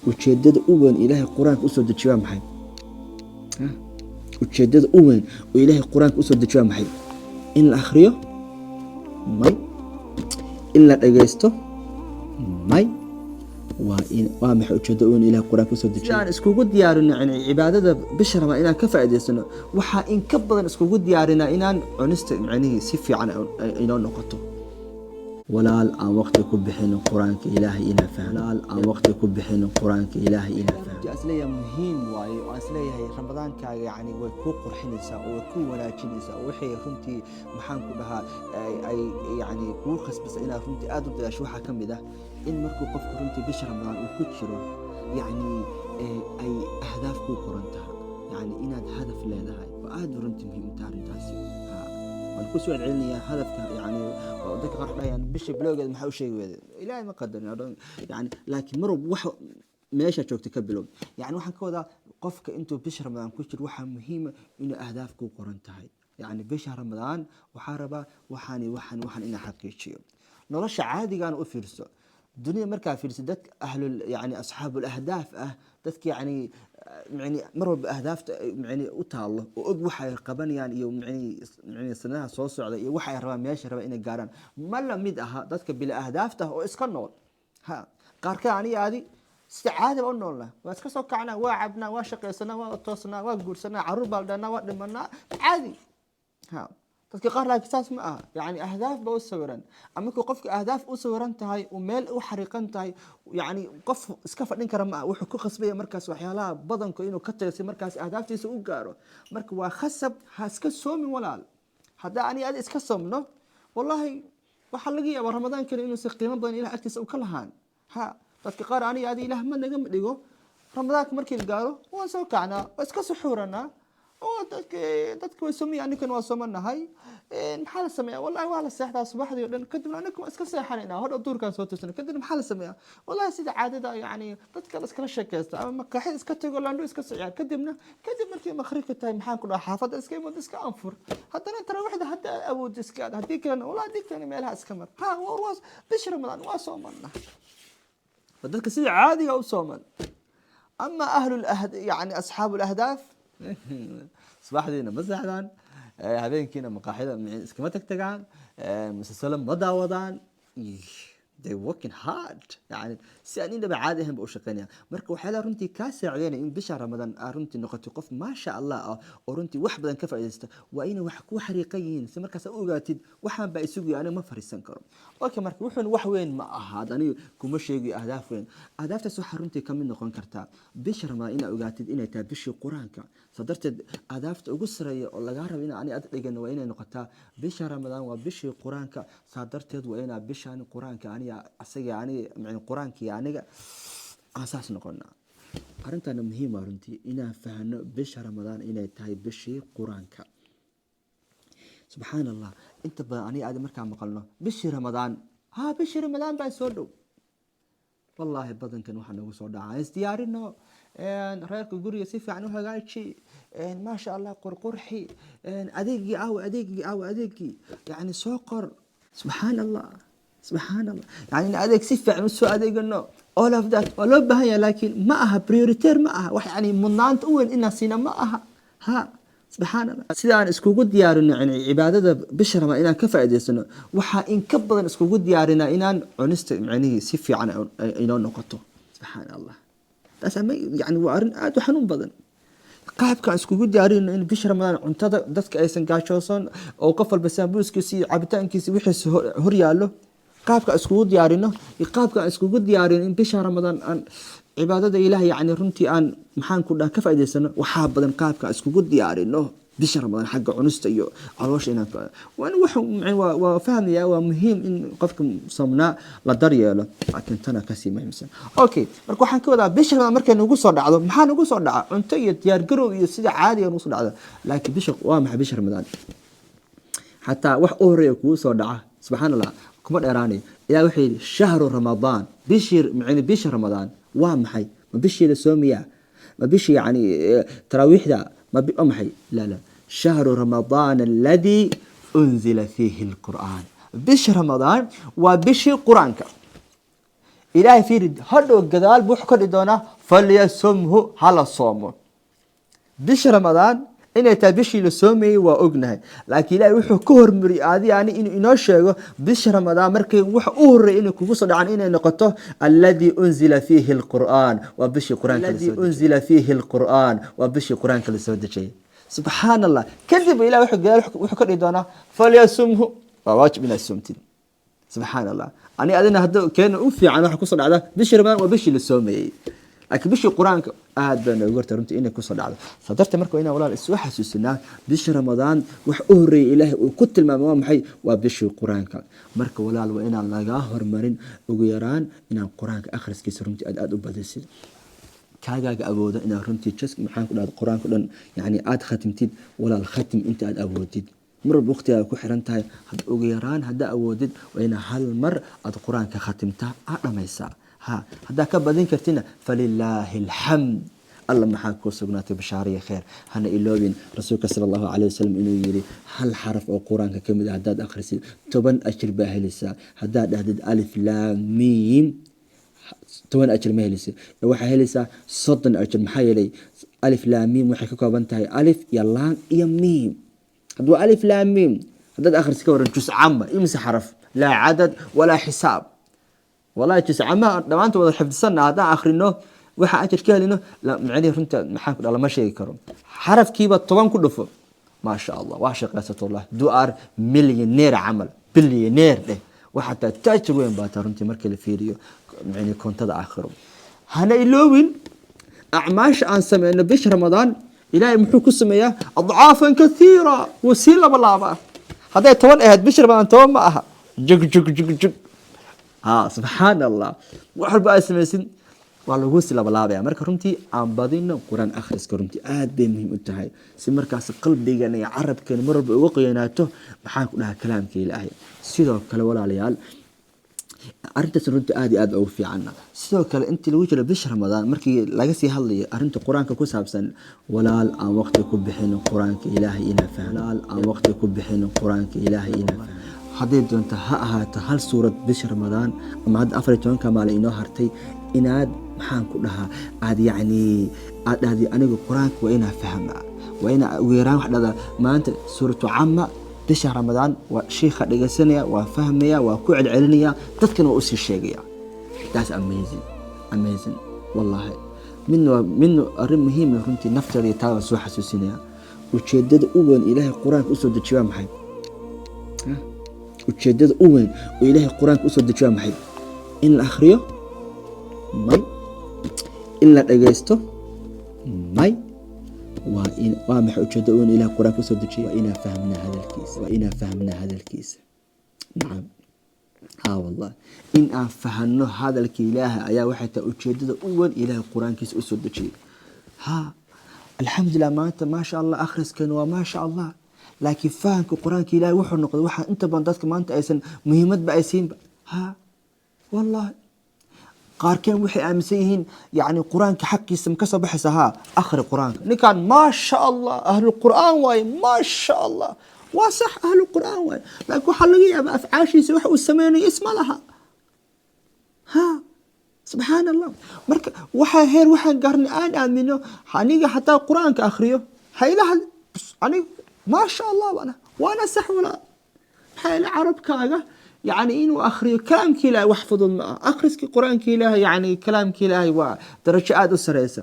Ujeedada u weyn Ilaahay Qur-aanka usoo dejiye waa maxay? Ujeedada u weyn oo Ilaahay Qur-aanka usoo dejiye waa maxay? In la akhriyo? May. In la dhagaysto? May. Waa in waa maxay ujeedada u weyn Ilaahay Qur-aanka usoo dejiye? Sidaan iskugu diyaarino yani cibaadada bisha Ramadaan inaan ka faa'iidaysano, waxaa in ka badan iskugu diyaarinaa inaan cunista macnihii si fiican inoo noqoto. Walaal, aan waqti ku bixino Qur-aanka Ilaahay inaan fahmo. Walaal, aan waqti ku bixino Qur-aanka Ilaahay inaan fahmo. Aan isleeyahay muhiim waaye oo aan isleeyahay Ramadaankaaga yani way kuu qurxinaysaa oo way kuu wanaajinaysaa oo waxay runtii, maxaan ku dhahaa, ay yani kugu khasbasa inaad runtii aada u dadaasho. Waxaa ka mid ah in markuu qofku runtii bisha Ramadaan uu ku jiro, yacni ay ahdaaf kuu qoran tahay, yani inaad hadaf leedahay oo aada runtii muhiim u tahay arrintaasi. Waan ku soo celcelinayaa hadafka. Yani dadka qaar dhahayaan, "Bisha bilowgeed maxaa u sheegi weyday?" Ilaahay ma qadarin yani, laakiin mar walba wax meesha joogta ka bilow. Yani waxaan ka wadaa, qofka intuu bisha Ramadaan ku jiro waxaa muhiima inuu ahdaaf ku qoran tahay. Yani bisha Ramadaan waxaa rabaa waxaan waxaan waxaan inaan xaqiijiyo. Nolosha caadigaana u fiirso, dunida markaa fiirso, dadka ahlul yani asxaabul ahdaaf ah, dadka yani mar walba ahdaafta yani u taallo oo og waxa ay qabanayaan iyo yani sanadaha soo socda iyo waxa ay rabaan, meesha rabaan inay gaaraan, ma la mid aha dadka bila ahdaafta ah oo iska nool. Ha, qaarka aniga adi sida caadiba u noolna, waa iska soo kacnaa, waa cabnaa, waa shaqaysanaa, waa toosnaa, waa guursanaa, caruur baa dhanaa, waa dhimanaa, caadi. Ha, dadka qaar laakiin saas ma aha. Yani ahdaaf ba u sawiran. Ama markuu qofka ahdaaf u sawiran tahay, uu meel u xariiqan tahay, yani qof iska fadhin kara ma aha. Wuxuu ku khasbaya markaas waxyaalaha badanka inuu ka tago si markaas ahdaaftiisa u gaaro. Marka waa khasab, ha iska soomin, walaal. Haddaa ani adi iska soomno, wallahi waxaa laga yaabaa Ramadaankani inuusan qiimo badan Ilah agtiisa u ka lahaan. Ha, dadka qaar aniga adi Ilaah ma naga dhigo. Ramadaanka markii la gaaro waan soo kacnaa, waa iska suxuuranaa oo dadka way soomaya, aninkana waa soomanahay. Maxaa la sameeyaa? Wallahi waa la seexdaa subaxdii o dhan, kadibna aninka waa iska seexanaynaa, hodha duurkaan soo toosana. Kadibna maxaa la sameeyaa? Wallahi sida caadada yani dadka la iskala sheekaysta ama maqaaxida iska tago, laandho iska socyaa. Kadibna kadib markii maqribka tahay, maxaan ku dhaha, xaafadda iska imad, iska anfur. Haddana taraawiixda hadda awood iska aad, haddii kalena wallahi haddii kalena meelaha iska mar. Ha, waa bisha Ramadaan waa soomana, waa dadka sida caadiga u sooman. Ama ahlu yani asxaabu lahdaaf, subaxdiina ma seexdaan, habeenkiina maqaaxida iskama teg tagaan, musalsalo ma daawadaan. They working hard, yani si aan indhaba caadi ahayn ba u shaqeynaya. Marka waxyaalaha runtii kaa saacideynaya in bisha Ramadaan aa runtii noqoto qof maasha Allah ah oo runtii wax badan ka faa'iidaysta waa inay wax ku xariiqan yihiin, si markaas aad u ogaatid waxaan baa isugu, aniga ma fariisan karo. Okay, marka wuxuuna wax weyn ma aha, aniga kuma sheegayo ahdaaf weyn. Ahdaaftaas waxaa runtii kamid noqon kartaa bisha Ramadaan inaad ogaatid inay tahay bishii Qur-aanka. Saa darteed ahdaafta ugu sareeya oo lagaa rabo in ani ad dhigano waa inay noqotaa bisha Ramadaan waa bishii Qur-aanka. Saa darteed waa inaa bishaan Qur-aanka aniga asaga aniga yani Qur-aanka iyo aniga aan saas noqonaa. Arrintana muhiim waa runtii inaan fahno bisha Ramadaan inay tahay bishii Qur-aanka. Subxaan Allah, inta badan aniga aadi markaan maqalno bishii Ramadaan, ha, bishii Ramadaan baa soo dhow, wallaahi badankan waxaa nagu soo dhacaa isdiyaarino, reerka guriga si fiican u hagaaji, maasha Allah, qurqurxi, adeegii aawe, adeegii aawe, adeegii yani soo qor. Subxaan Allah, subxaan Allah, yani in adeeg si fiican usoo adeegano, all of that waa loo baahan yahay, laakiin ma aha priority, ma aha wax yani mudnaanta u weyn inaan siina ma aha. Ha, subxaan Allah, sida aan iskugu diyaarino yani cibaadada bisha Ramadaan inaan ka faa'iidaysano, waxaa in ka badan iskugu diyaarinaa inaan cunista macnihii si fiican inoo noqoto. Subxaan Allah, taas ama yani waa arrin aada u xanuun badan. Qaabka aan iskugu diyaarino in bisha Ramadaan cuntada dadka aysan gaajoosan oo qof walba saambuuskiisa iyo cabitaankiisa wixiisa hor yaallo, qaabka aan iskugu diyaarino iyo qaabka aan iskugu diyaarino in bisha Ramadaan aan cibaadada Ilaah yani runtii aan, maxaan ku dhaha, ka faa'iidaysano, waxaa badan qaabka aan iskugu diyaarino bisha Ramadaan xagga cunista iyo caloosha inaan waan wax waa fahmaya. Waa muhiim in qofka somnaa la daryeelo, laakiin tana kasii muhiimsan. Okay, marka waxaan ka wadaa, bisha Ramadaan markay nagu soo dhacdo, maxaa nagu soo dhaca? Cunto iyo diyaargarow iyo sida caadiga nagu soo dhacda. Laakiin bisha waa maxay? Bisha Ramadaan xataa wax u horeeya kugu soo dhaca, subxaan Allah, kuma dheeraanayo. Ilah wuxuu yidhi shahru Ramadaan, bishii macni bisha Ramadaan waa maxay? Ma bishii la soomiyaa? Ma bishii yani taraawiixda? Ma waa maxay? La, la, shahru Ramadaan alladii unzila fiihi alqur'aan. Bisha Ramadaan waa bishii Qur-aanka. Ilaahay fiiri, hadhow gadaal buu wuxuu ka dhihi doonaa: "Falyasumhu," hala soomo. Bisha Ramadaan inay tahay bishii la soomayey waa ognahay, laakiin Ilaahay wuxuu ka hormariyey adi ani inuu inoo sheego bisha Ramadaan markay waxa u horreeyay inay kugu soo dhacan inay noqoto alladii unzila fiihi alqur'aan, waa bishii Qur-aanka, unzila fiihi alqur'aan, waa bishii Qur-aanka la soo dejiyey. Subxaan Allah. Kadib Ilahay wuxuu gadaal wuxuu ka dhihi doonaa: "Falyasumhu," waa waajib inaad soomtid. Subxaan Allah. Ani adina hadda keena u fiican waxa kusoo dhacda bishii Ramadaan waa bishii la soomayey, laakiin bishii Qur-aanka aad baa noogu horta runtii inay kusoo dhacdo. Saa darteed marka waa inaan, walaal, isu xasuusinaa bisha Ramadaan wax u horreeyay Ilaahay uu ku tilmaamay waa maxay? Waa bishii Qur-aanka. Marka walaal, waa inaan lagaa hormarin, ugu yaraan inaan Qur-aanka akhriskiisa runtii aad aad u badisid. Kaagaaga awooda inaad runtii just, maxaan ku dhahda, Qur-aanka dhan yani aad khatimtid, walaal, khatim inta aad awoodid. Mar walba waqtigaa ku xiran tahay. Ugu yaraan haddaa awoodid, waa inaa hal mar aad Qur-aanka khatimtaa, aad dhamaysaa. Ha, haddaa ka badin kartina, falilaahi alxamd, Alla maxaa kuu sugnaatay bashaariya kheer. Hana iloobin rasuulka sala Allahu caleyh wasalam inuu yiri: hal xaraf oo Qur-aanka kamid ah haddaad akhrisid, 10 ajir baa helaysaa. Haddaad dhahdid alif laam miim, 10 ajir ma helaysid, waxaa helaysaa 30 ajir. Maxaa yeelay alif laam miim waxay ka kooban tahay alif iyo laam iyo miim. Hadduu alif laam miim haddaad akhrisid, ka waran jus cama? Imise xaraf? Laa cadad walaa xisaab. Wallahi jus cama dhammaanta wada xifdisana haddaan akhrino, waxa ajir ka helino macnihi runta, maxaan ku dhaha, lama sheegi karo. Xarafkiiba 10 ku dhufo, maasha Allah, waa shaqaysato Allah, you are millionaire camal, billionaire dheh, waxaa taa taajir weyn baa taa runtii markii la fiiriyo macnihi koontada aakhiro. Hana iloowin acmaasha aan sameyno bisha Ramadaan Ilaahay muxuu ku sameeyaa? Adcaafan kathiira, wuu sii laba laabaa. Hadday 10 ahayd, bisha Ramadaan 10 ma aha, jug jug jug jug. Ha, subxaan Allah, wax walba aad samaysid waa lagu sii labalaabaya. Marka runtii aan badino Qur-aan akhriska, runtii aad bay muhiim u tahay, si markaas qalbigan iyo carabkeena mar walba uga qoyanaato, maxaan ku dhahaa, kalaamka Ilaahay. Sidoo kale walaalayaal, arrintaas runtii aad iyo aad ugu fiicanna. Sidoo kale intii lagu jiro bisha Ramadaan, markii laga sii hadlayo arrinta Qur-aanka ku saabsan, walaal, aan waqti ku bixino Qur-aanka Ilaahay inaa fahmo. Walaal, aan waqti ku bixino Qur-aanka Ilaahay inaa fahmo. Hadday doonto ha ahaato hal suurad bisha Ramadaan, ama hadda 14-ka maalin inoo hartay, inaad, maxaan ku dhahaa, aad yacni aad dhahdi: "Aniga Qur-aanka waa inaa fahmaa." Waa inaa ugu yaraan wax dhahdaa: "Maanta suuratu Cama bisha Ramadaan waa shiikha dhegaysanaya, waa fahmaya, waa ku celcelinaya, dadkana waa usii sheegaya." That's amazing, amazing wallahi. Midna waa midna arrin muhiim ah runtii, nafteeda iyo taada soo xasuusinaya. Ujeedada u weyn Ilaahay Qur-aanka usoo dejiyo waa maxay? Ujeedada u weyn oo Ilaahay Qur-aanka usoo dejiyo waa maxay? In la akhriyo? May. In la dhagaysto? May. Waa in, waa maxay ujeedada u weyn Ilahay Qur-aanka usoo dejiyay? Waa inaa fahmnaa hadalkiisa, waa inaa fahmnaa hadalkiisa. Nacam, ha wallah, in aan fahano hadalka Ilaahay ayaa waxay tahay ujeedada u weyn Ilaahay Qur-aankiisa usoo dejiyay. Ha, alxamdulilah, maanta maasha Allah akhriskan waa maasha Allah, laakiin fahamka Qur-aanka Ilahay wuxuu noqday waxaa inta badan dadka maanta aysan muhiimadba ay siinba. Ha wallahi, qaarkeen waxay aaminsan yihiin yani Qur-aanka xaqiisa ma ka soo baxaysa. Ha, akhri Qur-aanka, ninkan maasha Allah ahlu Qur'aan waaye, maasha Allah, waa sax, ahlu Qur'aan waaye, laakiin waxaa laga yaabaa afcaashiisa wax uu sameynayo isma laha. Ha, subxaan Allah. Marka waxaa heer waxaan gaarnay aan aamino: aniga hataa Qur-aanka akhriyo haylaha, aniga maasha Allah bana waana sax walaa. Maxaa yeele carabkaaga yani inuu akhriyo kalaamka Ilaahay wax fudud ma aha. Akhriska Qur-aanka Ilaahay, yani kalaamka Ilaahay, waa darajo aada u sareysa.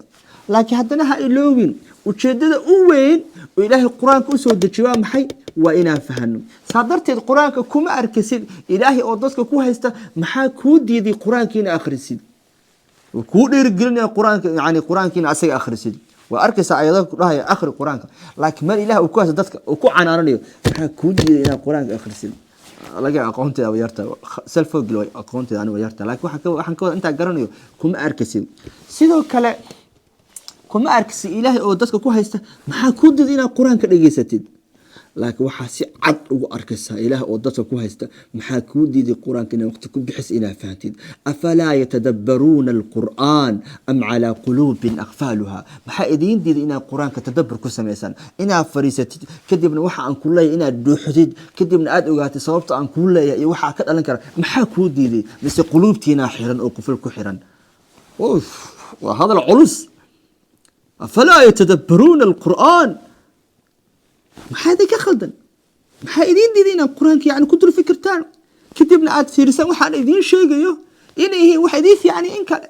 Laakiin haddana ha iloowin ujeedada u weyn oo Ilaahay Qur-aanka usoo dejiyo waa maxay? Waa inaan fahano. Saa darteed Qur-aanka kuma arkisid Ilaahay oo dadka ku haysta: "Maxaa kuu diiday Qur-aanka ina akhrisid?" Kuu dhiirigelinaya Qur-aanka, yani Qur-aanka ina asaga akhrisid. Waa arkaysaa ayado ku dhahaya: "Akhri Qur-aanka." Laakiin meel Ilaah uu ku haysto dadka uu ku canaananayo: "Maxaa kuu diiday inaad Qur-aanka akhrisid?" Laga aqoonteeda waa yarta, selfogil aqoonteeda aniga waa yarta, laakiin waxaan ka wada intaa garanayo kuma arkaysid. Sidoo kale kuma arkaysid Ilaahay oo dadka ku haysta: "Maxaa kuu diiday inaad Qur-aanka dhegeysatid?" Laakiin waxaa si cad ugu arkaysaa Ilaah oo dadka ku haysta: maxaa kuu diiday Qur-aanka inaad waqti ku bixis, inaad fahantid? أفلا يتدبرون القرآن أم على قلوب أقفالها. Maxaa idiin diiday inaad Qur-aanka tadabbur ku samaysaan, inaad fariisatid, kadibna waxa aan ku leeyahay inaad dhuuxdid, kadibna aad ogaatid sababta aan kuu leeyahay iyo waxaa ka dhalan kara? Maxaa kuu diiday? Mise quluubtiinaa xiran oo quful ku xiran? Uf, waa hadal culus. أفلا يتدبرون القرآن. Maxaa idinka khaldan? Maxaa idiin diiday inaad Qur-aanka yani ku dul fikirtaan, kadibna aad fiirisaan waxaan idiin sheegayo inay yihiin wax idiin fiican iyo in kale?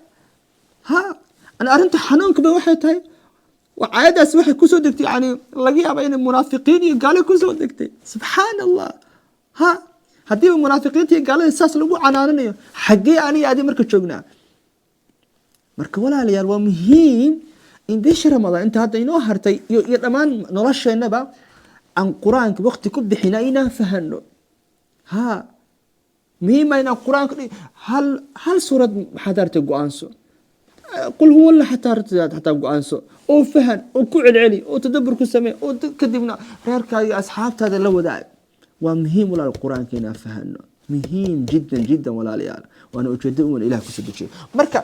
Ha, ana arrinta xanuunka ba waxay tahay, aayaddaas waxay kusoo degtay, yani laga yaaba inay munaafiqiin iyo gaalo kusoo degtay. Subxaan Allah. Ha, haddiiba munaafiqiinta iyo gaalada saas lagu canaananayo, xaggee aniga adi marka joognaa? Marka walaalayaal, waa muhiim in bisha Ramadaan inta hadda inoo hartay iyo dhammaan nolosheennaba aan Qur-aanka waqti ku bixina inaan fahano. Ha, muhiima inaan Qur-aanka hal hal suurad maxaad aragtay go-aanso, قل هو الله xataa go-aanso oo fahan oo ku celceli oo tadabbur ku samee oo kadibna reerkaaga iyo asxaabtaada la wadaag. Waa muhiim, walaal, Qur-aanka inaan fahano, muhiim جدا جدا, walaalayaal. Waana ujeedo uun Ilah kusoo dejiyay. Marka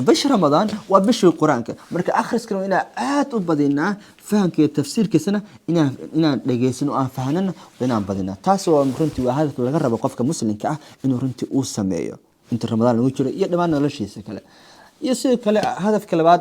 bisha Ramadaan waa bishii Qur-aanka. Marka akhriskana waa inaan aad u badinaa, fahamka iyo tafsiirkiisana inaan dhegeysano oo aan fahnana waa inaan badinaa. Taas oo runtii waa hadafka laga rabo qofka muslimka ah inuu runtii uu sameeyo inta Ramadaan lagu jiro iyo dhammaan noloshiisa kale. Iyo sidoo kale hadafka labaad.